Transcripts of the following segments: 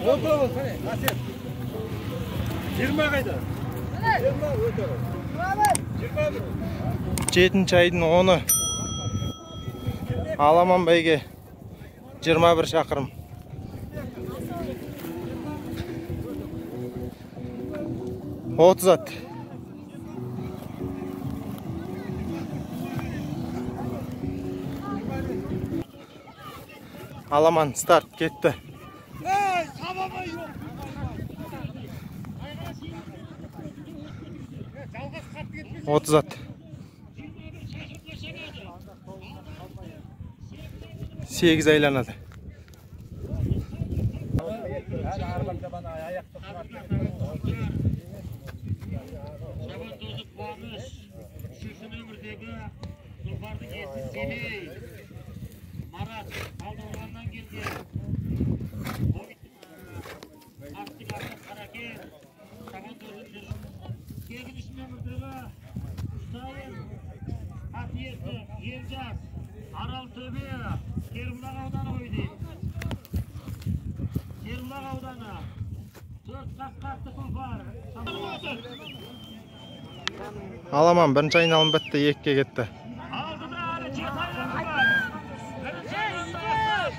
19, міне, Әсет. 20 қайда? 20 өте. 21. 7 айдың 10-ы. Аламан бәйге 21 шақырым. 30 ат. Аламан старт кетті. 30 ат. 8 айланады. Марат Талдықорғаннан келген. Елжас, Арал төбе, Кербұлақ ауданы ғой деймін. Кербұлақ ауданы. 4 қасқақты тұлпар. Аламан бірінші айналым бітті, 2-ге кетті. Алдыда әлі 7 айналым бар. Бірінші айналымда аяқтап,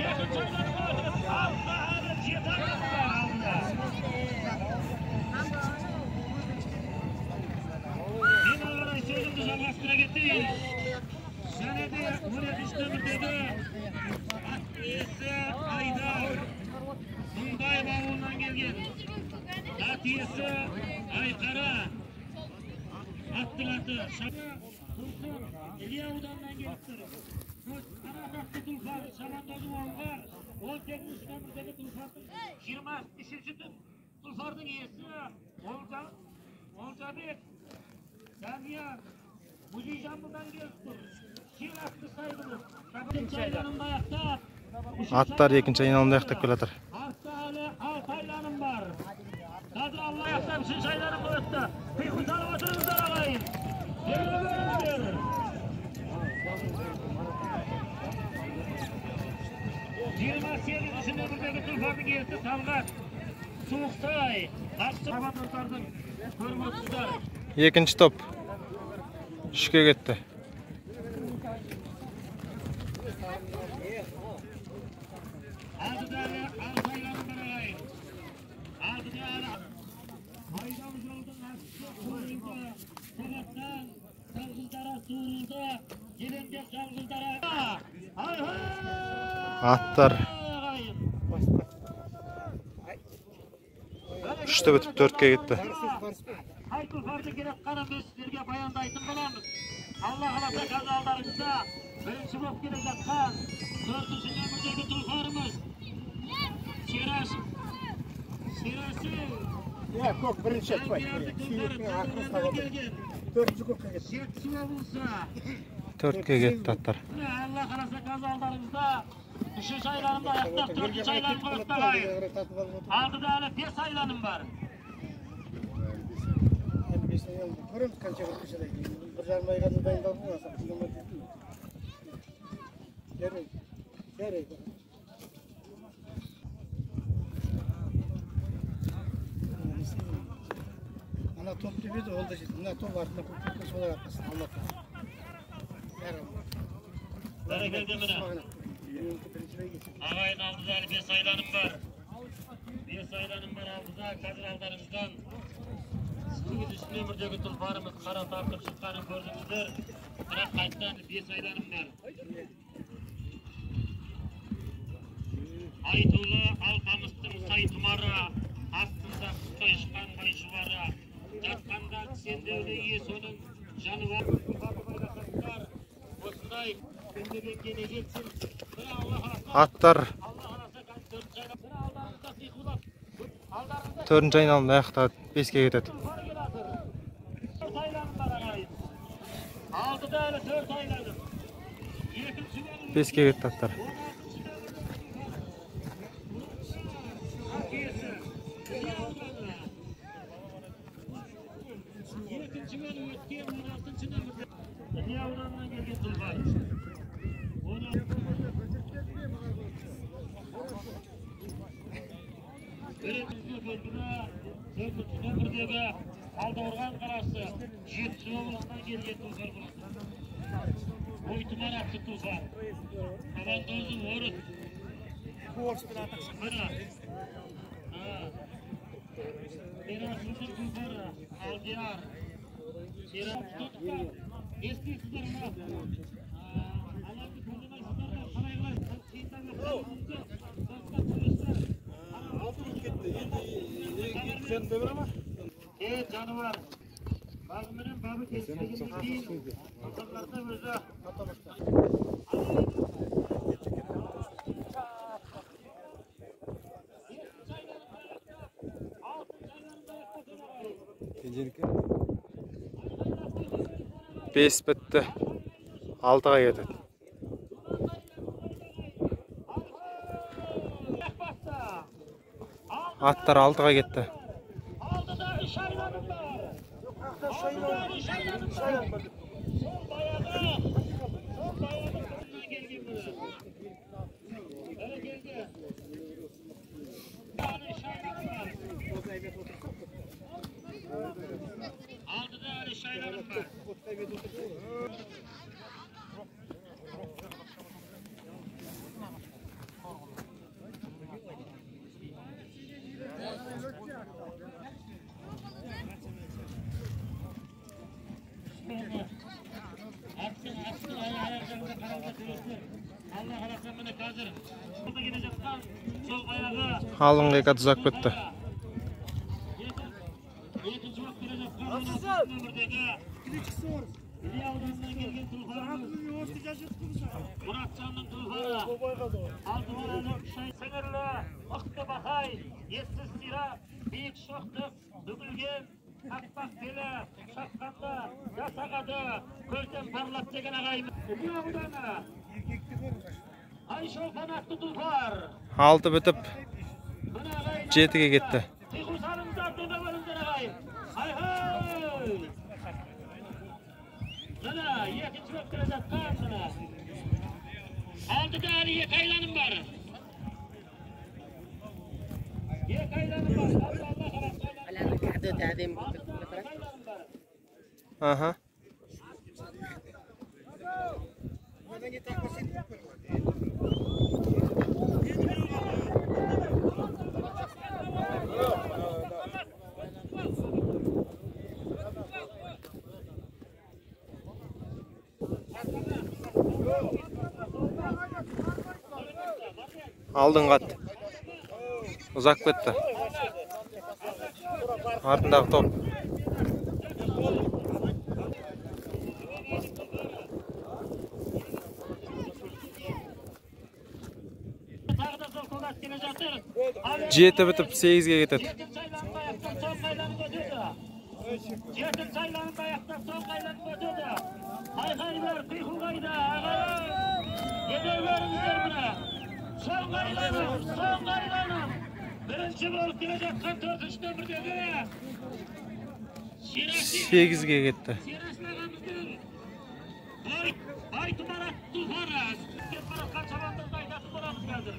екінші айналымға өтіп, алдыда әлі 7 айналым бар алдында. Мен ары қарай сөзімді жалғастыра кетейін. Және де 12 нөмірдегі ат иесі Айдар Мыңбаев ауылынан келген. Ат иесі Айқара. Аттың аты Тұрсын Іле ауданынан келіп тұр. Қанат атты тұлпар шабандозы Оңғар. 18 нөмірдегі тұлпардың 23-ші тұлпардың иесі Олжабек Данияр Музей Жамбылдан келіп тұр. Шер атты сайғылы. Аттар екінші айналымда аяқтап келе жатыр. Артта әлі 6 айланым бар. Қазір Алла аяқтап үшінші айланымға өтті. Қиқу салып отырыңыздар ағайын. Беріңіздер. 28 нөмірдегі тұлпардың иесі Талғат Суықсай. Қарсы шабандоздардың көріп отырсыздар. Екінші топ 3-ке кетті. Алдыда әлі 6 айланым бар ағайын. Алдыда әлі айдау жолдың астысы қойылды. Сағаттан жалғыздара суырылды. Елеңдеп жалғыздара. Ай-хай! Аттар Ағайын. 3-ті бітіп 4-ке кетті. Қай тұлпарды керек қанын біз сіздерге баяндайтын боламыз. Алла қаласа қазір алдарыңызда бірінші болып келе жатқан 4-ші нөмірдегі тұлпарымыз Шерасыл. Иә, көк бірінші атпай. Келген. Төртінші көкке кетті. Жетісу облысы. 4-ке кетті аттар. Міне Алла қаласа қазір алдарыңызда 3-ші айланымды аяқтап 4-ші айланымға өтті ағайын. Алдыда әлі 5 айланым бар. Көреміз қанша уақыт шыдайды. 1,5 айға дейін дайындалып аса қиналмайды. Жарайды. Жарайды. Ана топ деп еді, ол да жетті. Мына топ артына көк кеткен солар арқасында Алматы. Бәрі Алматы. Бәрекелді міне. Ағайын алдыда әлі 5 айланым бар. 5 айланым бар алдыда. Қазір алдарыңыздан 8 нөмірдегі тұлпарымыз қара тартып шыққанын көрдіңіздер. Бірақ қайтадан 5 айланым бар. Айтулы Алпамыстың сай тұмары, астында құстай шыққан байшұбары. Жатқанда кісендеулі иесі оның жануар. Осындай үндегенге не жетсін. Бір Алла қаласа, Аттар Алла қаласа қазір төртінші айланым. Бір алдарыңызда сиқулап, алдарыңызда 4-ші айналымда аяқтады, 5-ке кетеді. тұлпар келатыр. 4 айланым бар ағайын. Алдыда әлі 4 айланым. Екінші бөлім 5-ке кетті аттар. Екінші бөлім өткен 16 нөмірде Іле ауданынан келген тұлпар. Бірімізге белгілі төртінші нөмірдегі Талдықорған қаласы Жетісу облысынан келген тұлпар болатын. Бойтұмар атты тұлпар. Шабандозы орыс. Міне. Ерасылдың тұлпары Алдияр. Естисіздер ме? Аларды танымайсыздар да, қалай қалай жануар. Бағы менен бабы келіспегеннен кейін тұлпарлардың өзі Бес бітті, 6-ға кетеді. Аттар 6-ға кетті. Алдыда 3 айланым бар. Алдыда 3 айланым бар. Сол баяғы, сол баяғы қырынан келген бұны. Бәрекелді. 3 айланым бар. Алдыда 3 айланым бар. Алдыңғы екі ат ұзап кетті. Muratcan'ın tulparı, Aldıvaranın sınırlı, mıqtı baqay, etsiz sira, биік шоқтық, бүгілген, аппақ белі, шапқанда, жас ағады, көзден парлап деген ағайымыз. Іле ауданы, Айшолпан атты тұлпар. 6 бітіп, 7-ге кетті. Қиқу салыңыздар, демеп алыңыздар ағайын. Айхай! Міне, екінші болып келе жатқан, міне. Алдыда әлі екі айланым бар. Екі айланым бар. Аха. Алдыңғы ат ұзап кетті. Артындағы топ. Жеті бітіп 8-ге кетеді. Жетінші айланып аяқтап соңғы айланып өтеді. Айқай бер, қиқу қайда, ағайын. Демеу беріңіздер міне. Соңғы айланым, соңғы айланым. Бірінші болып келе жатқан 4-ші нөмірдегі 8-ге кетті. Серасыл ағамыздың Байтұмар атты тұлпары. Кетіп бара жатқан шабандозды айтатын боламыз қазір.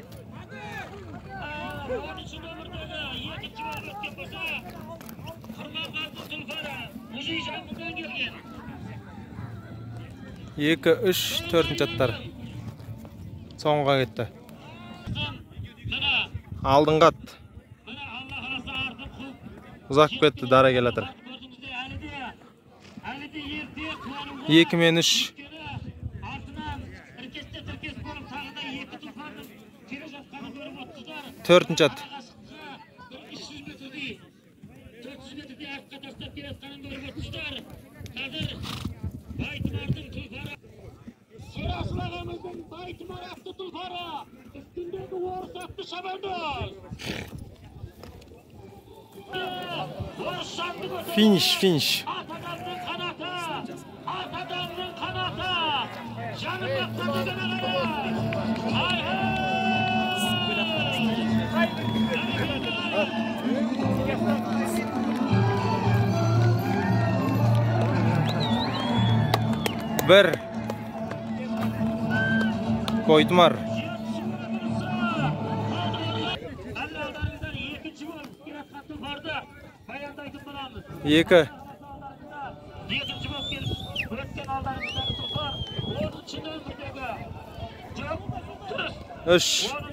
10-ші нөмірдегі екінші болып өткен болса, Құрманғазы тұлпары музей жанынан келген. 2, 3, 4-ші аттар соңға кетті. Алдыңғы ат ұзақ кетті, дара келе жатыр. 2 мен 3. Төртінші ат. Серасыл ағамыздың Байтұмар атты тұлпары, үстіндегі орыс атты шабандоз. Финиш, финиш. Ат адамның қанаты, ат адамның қанаты. Жаным бақса деген ағайын. Айхай! Бір. Бойтұмар. Баяндайтын боламыз. 2. Екінші болып келіп өткен алдарыңыздағы тұлпар 10-нөмірдегі, жоқ, дұрыс. 3.